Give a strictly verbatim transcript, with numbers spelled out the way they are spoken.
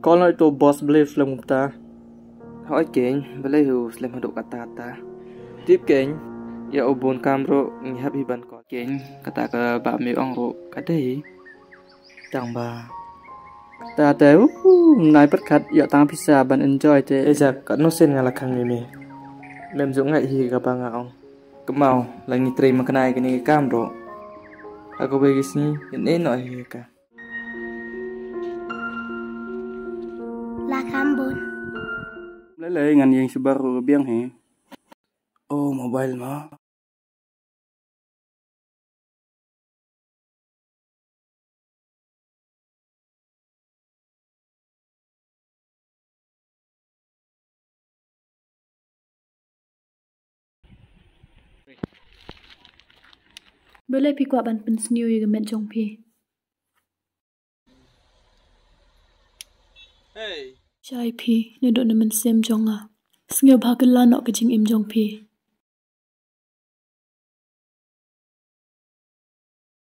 Call noh ïa uto boss, balei u slem kumta? Hooid keiñ, balei u slem haduh katta katta? Tip keiñ, ïa u bun kam ruh ngi hap hi ban call. Keiñ, kata kaba me ong ruh ka dei. Tang ba kata te, uh, mnai pyrkhat ïoh tang pisa ban enjoy te. Ejak, katno sien nga la khang ïa me. Mem ju ngai hi kaba nga ong. Kynmaw, la ngi trei makna ïa kane ka kam ruh. Ha kawei ka sngi, ngin ïeh noh hi ka. La kham bun. Lei lei, ngan ïeng shabar ruh ka biang hi. Oh, mobile ma. Balei phi kwah ban pynsniew ïa ka met jong phi? Shai phi, naduh na mynsiem jong nga. Sngewbha kylla noh ka jingim jong phi.